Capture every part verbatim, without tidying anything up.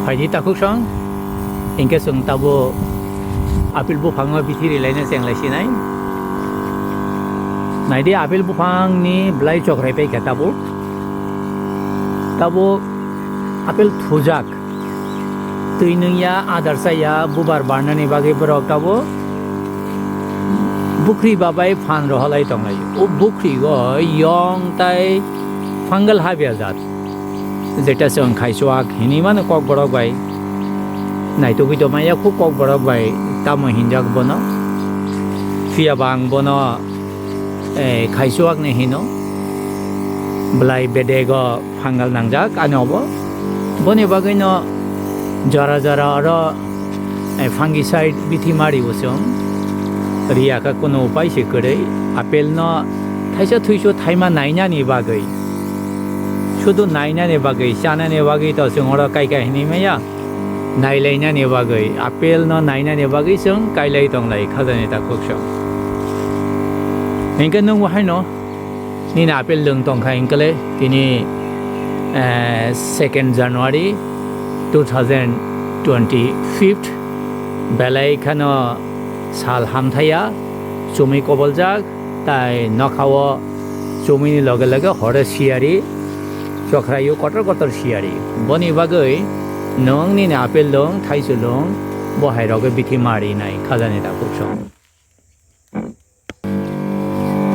Phaidi takhuk song, hinkhe chwng tabo apple buphango bithi rilaina chenglai sinai. Naidi apple buphangni belai chokrai paikha tabo. Tabo apple thujak. Twi nungya, adar chaya, bubar barnani bagwi borok tabo bukhri babai phan rohorlai tonglai. O bukhrigo yong tai fungal habya jat. Jeta chwng khaichuak hinwi mano kokborok bai. Naitugwi tongmaya kuk kokborok bai tamo hinjak bono. Phiyaba ang bono, eh, khaichuakni hino. Belai bedego fungal nangjak ani obo. Boni bagwino jora jora oro, eh, fungicide bithi mari o chwng. Riya kha kuno upai se kwrwi. Apple no thaisa thuisu thaima nainani bagwi. Sudu nainani bagwi, chanani bagwi to chwng oro kai kai hinwi maya. Nailainani bagwi, apple no nainani bagwi chwng kailai tonglai khajani takhuk song. Hinkhe nwng bo haino nini apple lwng tongkha hinkhe le tini, eh, second January two thousand twenty-fifth belai khano sal hamthaya chumui koboljak. Tai nokhao chumini loge loge horo siyari, chokraio kotor kotor siyari. Boni bagwi nwng nini apple lwng, thaisu lwng, bo hai rogo bithi mari nai khajani takhuk song.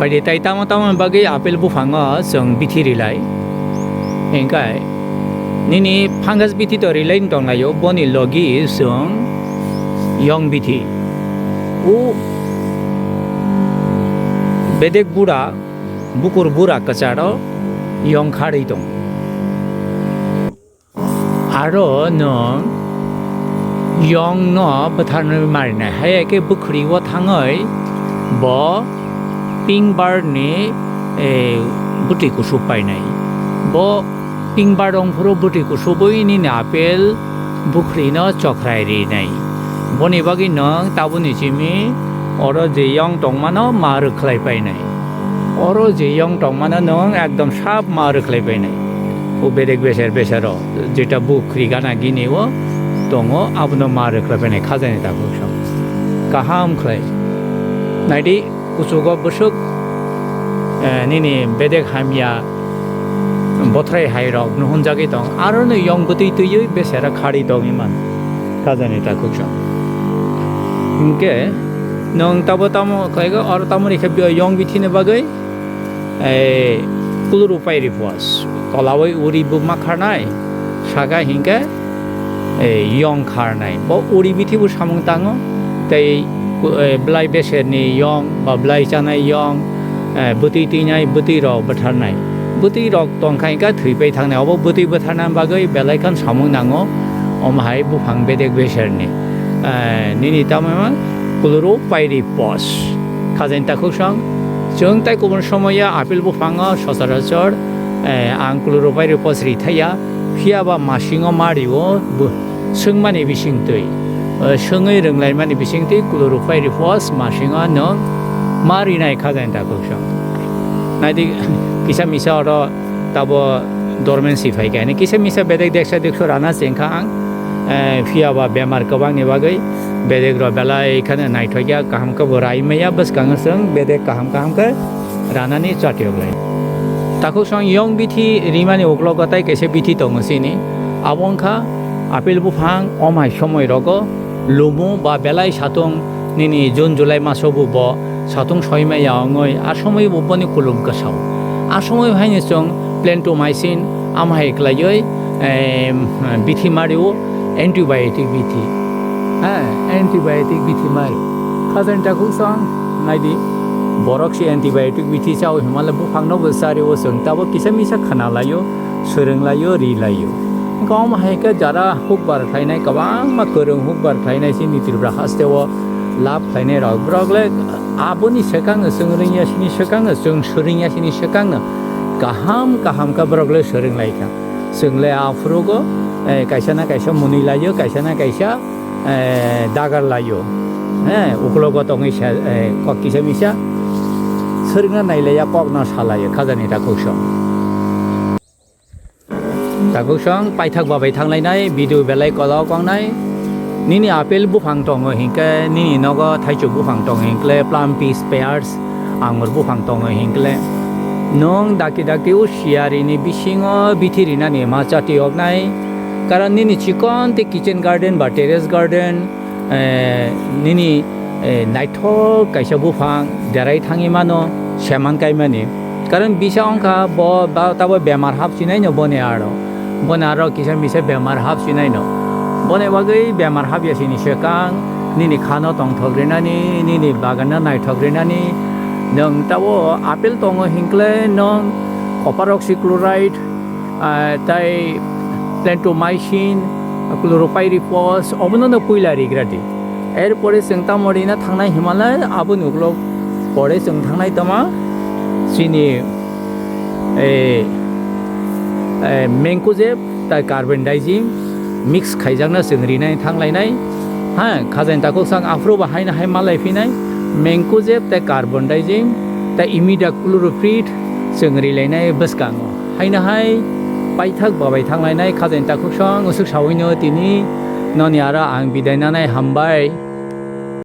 Phaidi tai tamo tamo bagwi apple buphango chwng bithi rilai. Hinkhe nini fungus bithi to rilai tonglaio, boni logi chwng yong bithi. O bedek bura, bukur bura kwcharo yong kharwi tong. Aro nwng yong no bwtharnwi marinai, hai khe bukhri o thangwi bo pink bird ni, eh, bwtwi kusu painai. Bo pink bird ongphuru bwtwi kusubwi nini apple bukhri no chokrai rinai. Boni bagwi nwng tabukni simi oro je yong tongmano ma rwkhlai painai. Oro je yong tongmano nwng ekdom sap ma rwkhlai painai. O bedek beser besero jeta bukhri gana gini o tongo, abono ma rwkhlai painai khajani takhuk song. Kaham khlai. Naidi kuchugo bwswk, eh, nini bedek hamya bothrai hai rok nuhunjagwi tong. Aro no yong bwtwi twiwi besera khari tongwi man. Khajani takhuk song. Hinkhe nwng tabo tamo khlaigo, oro tamo rikhe yong bithini bagwi, eh, kuluru pairi pos. Tolawi uri bo ma kharnai, saka hinkhe, eh, yong kharnai. Bo uri bithi bo samung tango, tei, eh, belai beserni yong ba belai chanai yong, eh, bwtwi twinai bwtwi rok bwtharnai. Bwtwi rok tongkha hinkhe thwipai thangnai. Obo bwtwi bwtharna bagwi belai khan samung nango. Omo hai buphang bedek beserni, eh, nini tamo kuluru pairi pos. Khajani takhuk song, chwng tai kubun somoya apple buphango sochorachor, eh, ang kuluru pairi pos ri thaya, phiyaba masingo ma rio, bu-, swngmani bisingtwi, eh, swngwi rwnglaimani bisingtwi kuluru pairi pos masingo nwng ma rinai khajani takhuk song. Naidi kisa misa oro tabo dormancy phai khe, ani kisa misa bedek deksa deksa rana chengkha ang, eh, phiyaba bemar kwbangni bagwi bedek rok belai kheno naithokya, kaham khe bo rai maya, bwskango chwng bedek kaham kaham khe ranani chatiyoklai. Takhuk song yong bithi rimani uklogo tai kaisa bithi tongo chini, abo wngkha apple buphang. Omhai somoi rogo lumu ba belai satung nini June July maso bo bo satung soima ya ongoi, a somoi bo boni kulum kwsao. A somoi haino chwng plantomycin amhai klaioi, em, bithi mario, antibiotic bithi. Ha, antibiotic bithi mario. Khajani takhuk song naidi, borok se antibiotic bithi chao himale buphang no bo chario chwng tabo kisa misa khna laio, swrwng laio, ri laio. Wngkha omo hai khe jara hukbar khlainai, kwbangma kwrwng hukbar khlainai chini Tripura haste o lab khlainai rok. Borok le aboni swkang no chwng rwngya sini swkang no, chwng swrwngya sini swkang no kaham kaham khe borok le swrwng lai kha. Chwng le aphuru go, eh, kaisa na kaisa mwnwi laio, kaisa na kaisa, eh, dagar laio. Eh, uklogo tongwi sa, eh, kok kisa misa swrwngna nai laiya, kok no sa laio, khajani takhuk song. Takhuk song paithak babai thanglainai, video belai kolok wngnai. Nini apple buphang tongo hinkhe, nini nogo thaichuk buphang tongo hinkhe, plum, peach, pears, angur buphang tongo hinkhe, nwng daki daki o siyari ni bisingo bithi rinani ma chati oknai. Karon nini chikon tei kitchen garden ba terrace garden, eh, nini, eh, naithok kaisa buphang derai thangwi mano, semang kaimani. Karon bisa wngkha bo ba tabo bemar hapsinai no boni aro. Boni aro kisa misa bemar hapsinai no. Boni bagwi bemar hapya sini swkang nini khano tongthok rinani, nini baganno naithok rinani. Nwng tabo apple tongo hinkle nwng copper oxychloride, ah, tai plantomycin, chloropyrifos, obono no puila rigra di. Erpore chwng tamo rina thangnai himalai, aboni ukulok pore chwng thangnai tama chini, eh, eh, mancozeb tai carbendazim mix khaijakno chwng rinai thanglainai. Ha, khajain takhuk sang aphuru bo haino hai malai phinai, mancozeb tai carbendazim tai imidacloprid chwng rilainai bwskango. Haino hai paithak babai thanglainai khajain takhuk song usuk sawino tini noni aro ang bidai nanai hambai.